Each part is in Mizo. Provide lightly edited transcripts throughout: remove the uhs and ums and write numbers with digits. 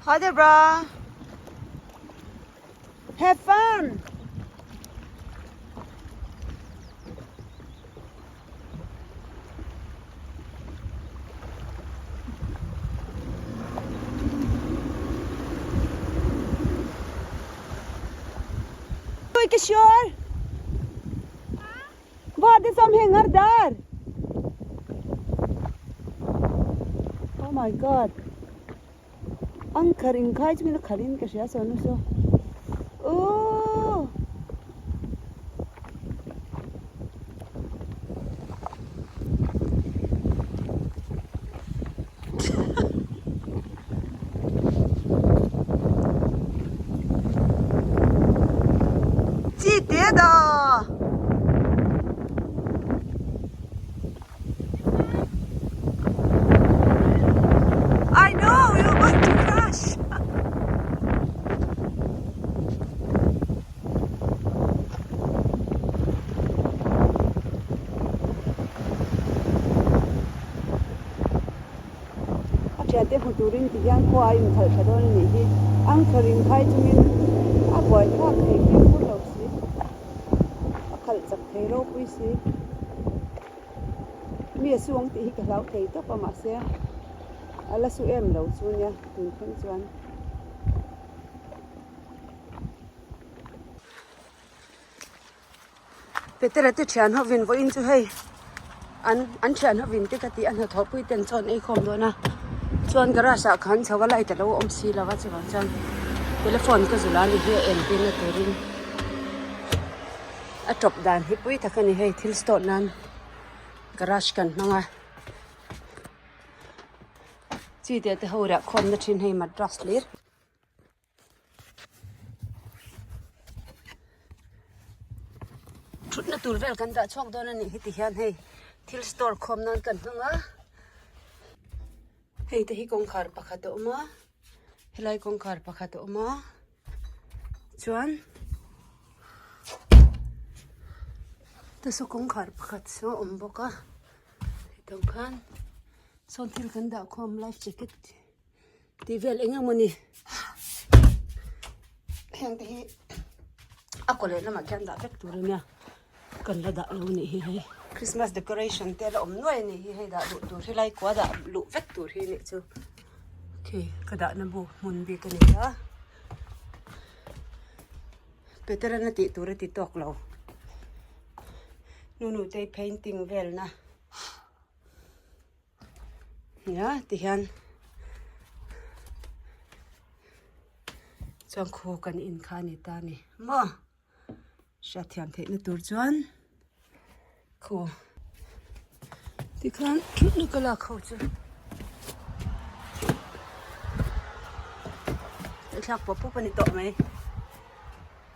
Ha det bra! Have fun! Du ikke kjør! Hva er det som henger der? Oh my god. Anchor in khai chungin a khalh in ka hria sawn chu. Ooh. 记得的。I know you're going to crash. A thiante hmu turin ti hian khua a inkhalh tha dawn a nih hi. Anchor inkhai chungin a buai thlak thei fimkhur lo si. A khalh chak thei ropui si. Mi a su ang tih hi ka hlau thei tawp a mahse a la su em lo chu nia tun thleng chuan. Petera te thian hovin vawiin chu hei an an thian hovin te ka tih a hnathawhpui ten chaw an ei khawm dawn a chuan garage ah khan chho a light alo awm si lo a chuvang chuan telephone ka zula ni hi a entir na turin a tawp dan hi pui tak a ni hei thil store nan garage kan hmang a chi te te ho riah khawm na thin hei madras hlir. Thutna tur vel kan dah chhuak dawn a nih hi ti hian hei thil store khawm nan kan hmang a hei te hi kawngkhar pakhat a awm a helai kawngkhar pakhat a awm a chuan saw kawngkhar pakhat saw a awm bawk a hetah khan sawn thil kan dah khawm life jacket Tih vel eng emaw ni heng te hi a kaw leh lamah khian dah vek tur a nia kan la dah lo nih hi hei christmas decoration te a la awm nuai a nih hi hei dah luh tur hi lai kua dah luh vek tur hi nih chu khi ka dahna bu hmun bik a ni a Peter-an a tih tur a ti tawk lo nu nu te painting velna. Nia tihian chuan khu kan in kha a ni ta a ni maw hriatthiam theihna tur chuan khu tikhan thutna ka lak ho chu thlak pawp pawp a ni tawh mai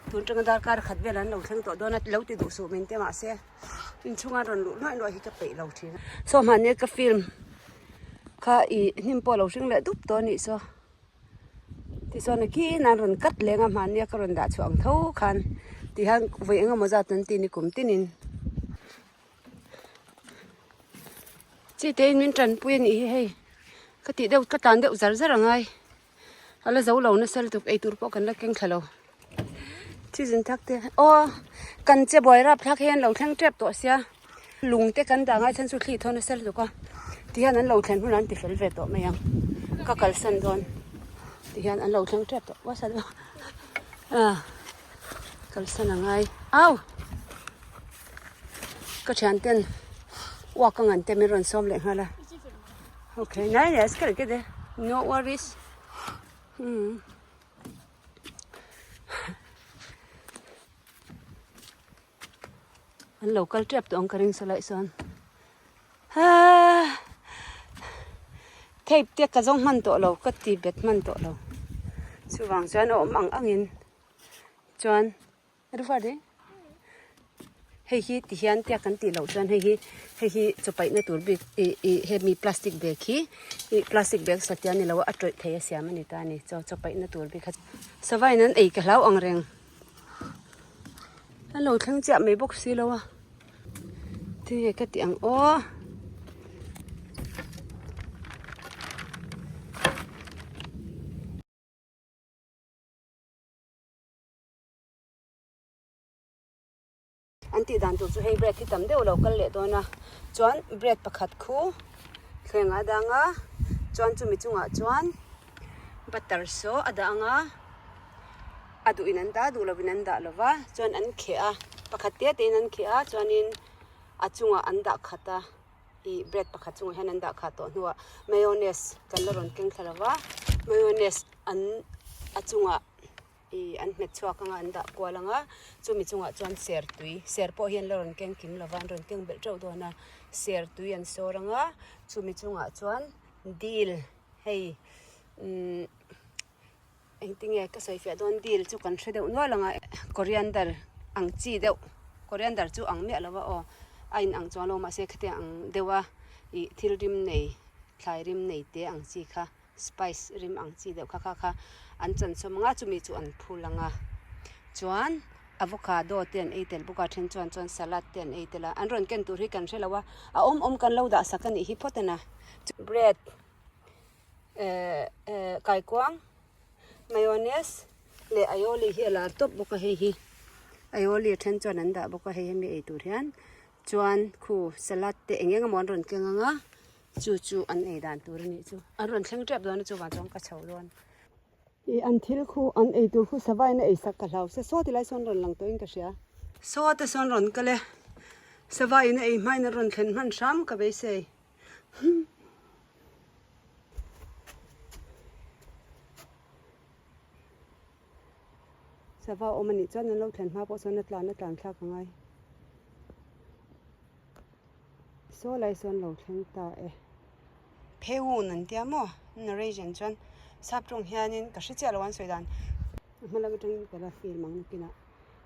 tun tanga darkar khat vel an lo thleng tawh dawn a lo ti duh suh min te mahse. Inchhunga rawn luh nuaih nuaih hi ka peih lo thin a. Saw hmahni ka film kha ih hnim pawh a lo hring leh dup tawh a nih saw. Tichuan a kin an rawn cut leng a hmahnia ka rawn dah chhuah ang tho khan tihian vawi eng emaw zat an ti ni kum tinin. Chi te in min tanpui a nih hi hei ka tih deuh ka tan deuh zar zar a ngai. A la zo lo nasa lutuk eitur pawh kan la keng thla lo thizin thak te aw kan che buai rap thlak hian lo thleng tep tawh sia lung te kan dah ngai chhan chu thli thaw nasa lutuk a tihian an lo thlen hunah an ti fel ve tawh mai ang ka kalsan dawn tihian an lo thleng tep tawh wasa deuh a kalsan a ngai au ka thian ten uak ang an te min rawn sawm leh nghal a. Okay, nej nej, skal ikke det. No worries. Hmm. An lo kal tep tawh ang ka ring sa laih sawn. Ah. Tape te ka zawng hman tawh lo, ka ti bet hman tawh lo. Chuvang chuan a awm ang angin chuan Hei hi ti hian tia kan tih loh chuan hei hi hei hi chaw paihna tur bik ih ih hemi plastic bag hi ih plastic bag satliah a ni lo a a tawih thei a siam a ni ta a ni chaw chaw paihna tur bik kha sava in an ei ka hlau ang reng a lo thleng chiah mai bawk si lo a tinge ka tih ang aw. An tih dan tur chu hei bread hi tam deuh a lo kal leh dawn a, chuan bread pakhat khu thleng a dang a, chuan chumi chungah chuan butter saw a dah ang a, a duh in an dah a duh lovin an dah lova, chuan an kheh a, pakhat te te in an kheh a chuanin a chungah an dah khat a. Ih bread pakhat chungah hian an dah khah tawh hnuah mayonnaise kan la rawn keng thla lo va mayonnaise an a chungah ih an hmet chhuak anga an dah kual anga chumi chungah chuan ser tui ser pawh hi an la rawn keng kim lo va an rawn keng belh teuh dawn a ser tui an sawr anga chumi chungah chuan dil hei umm Engtinge ka sawi fiah dawn dil chu kan hre deuh nual ang a, coriander ang chi deuh coriander chu ang miah lo va aw a in ang chuang lo mahse khatiang ang deuh a ih thil rim nei thlai rim nei te ang chi kha spice rim ang chi deuh kha kha kha an chan chawm ang a chumi chu an phul ang a chuan avocado te an ei tel bawk a then chuan chuan salad te an ei tel a an rawn ken tur hi kan hre lo a a awm awm kan lo dah sak a nih hi phawt a na bread. Eh kaikuang mayonnaise leh aioli hi a lar tawp bawk a hei hi aioli a then chuan an dah bawk a hei hemi ei tur hian chuan khu salad te eng eng emaw an rawn keng ang a chu chu an ei dan tur a nih chu an rawn thleng tep dawn a chuvang chuan ka chho dawn. Ih an thil khu an ei tur khu sava in a ei sak ka hlau se saw ti lai sawn rawn lang tawh in ka hria. Saw te sawn rawn kal e sava in a ei hma in a rawn thlen hman hram ka beisei. Sava awm a nih chuan an lo thlen hma pawh chuan a tlan a tlan thlak a ngai. Saw lai sawn lo thleng ta e. Pheun an tia maw? Norwegian chuan sap tawng hianin ka hre chiah lo an sawi dan. A hma lam atangin ka la film ang nakinah.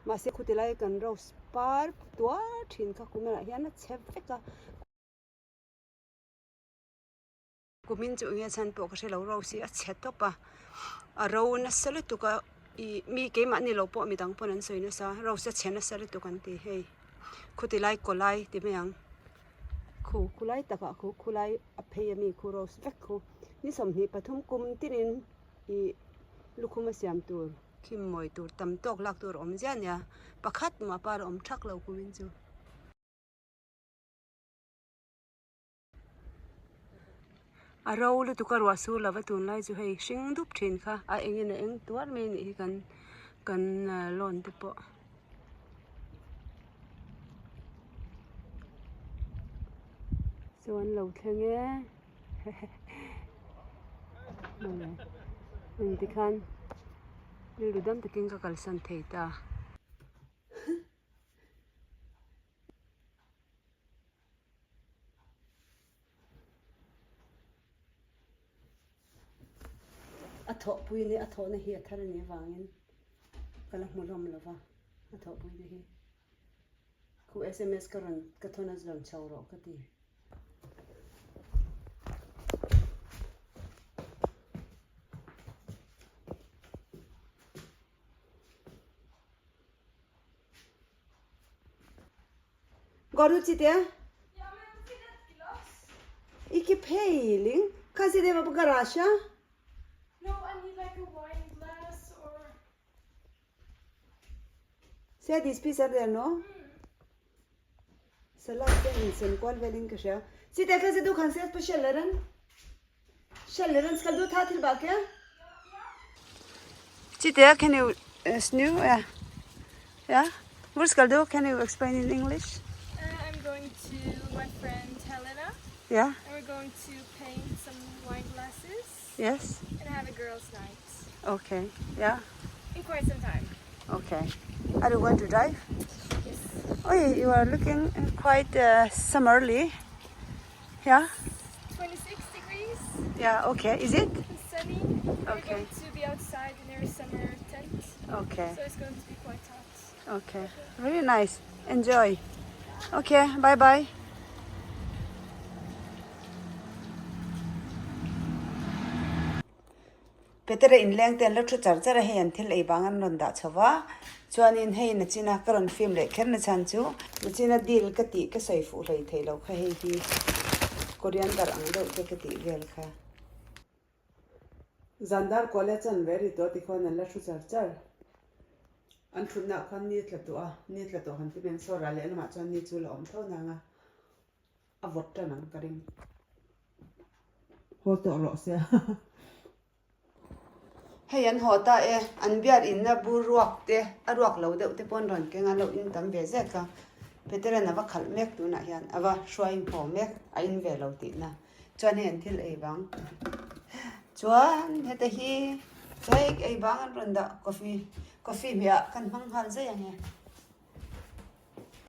Mahse khuti lai kan rose par tuar thin kha kumerah hian a chhe vek a. Kumin chu enge chhan pawh ka hre lo rose hi a chhe tawp a a ro nasa lutuk a ih mi keimahni lo pawh midang pawn an sawi nasa rose a chhe nasa lutuk an ti hei khuti lai kaw lai ti mai ang khu khulai takah khu khulai a phei ami khu rose vek khu ni 23 kum tinin ih lukhum a siam tur khim mawi tur tam tawk lak tur a awm ziah ania pakhat mah par a awm thak lo kumin chu. A ro lutuk a ruah sur lova tunlai chu hei hring dup thin kha a engin a eng tuar mai a nih hi kan kan lawn te pawh. Chuan lo thleng e engtikhan rilru dam takin ka kalsan thei ta. A thawhpui ni a thawhna hi a thar a nih avangin ka la hmu hlawm lo va a thawhpui te hi khu sms ka rawn ka thawn a rawn chho rawh ka ti. Går du til det? Ikke peiling. Kanskje det var på garasje? No, I need like a wine glass or Se, de spiser der nå. Salat te insem kual velin ka hria. Chite, kanskje du kan ses på kjelleren? Kjelleren skal du ta tilbake? Chite, can you snu? Ja. Ja. Hvor skal du? Can you explain in English? Uh, I'm going to my friend Helena. Yeah. And we're going to paint some wine glasses. Yes. And have a girls' night. Okay. Yeah. In quite some time. Okay. Are you going to drive? Yes. Oh, you are looking quite summerly. Yeah. 26 degrees. Yeah, okay. Is it? It's sunny. We're Okay. going to be outside in our summer tent. Okay. So it's going to be quite hot. Okay. Very nice. Enjoy. Okay, bye bye. Petera inleng te an lo thu char char a, hei an thil ei vang an rawn dah chho va, chuanin hei nachina ka rawn film leh kher na chhan chu nachina dil ka tih ka sawi fuh hlei thei lo kha hei hi coriander ang deuh te ka tih vel kha. Zandar kuala chan ve ri tawh tikhuan an la thu char char. An thutna ah khan ni tla tawh a, ni tla tawh han ti mai ang saw ral leh lamah chuan ni chu la awm tho nang a, a vawt tan ang ka ring. Haw tawh rawh se. Hei an haw ta e, an biar inna bur ruak te, a ruak lo deuh te pawh an rawn keng a, lo in tam ve zek a. Peteran a va khalh mek tunah hian, a va hruai haw mek, a in ve lo tihna. Chuan hei an thil ei vang. Chuan heta hi cake ei vang an rawn dah, coffee, coffee hmeh ah kan hmang nghal zai ang e.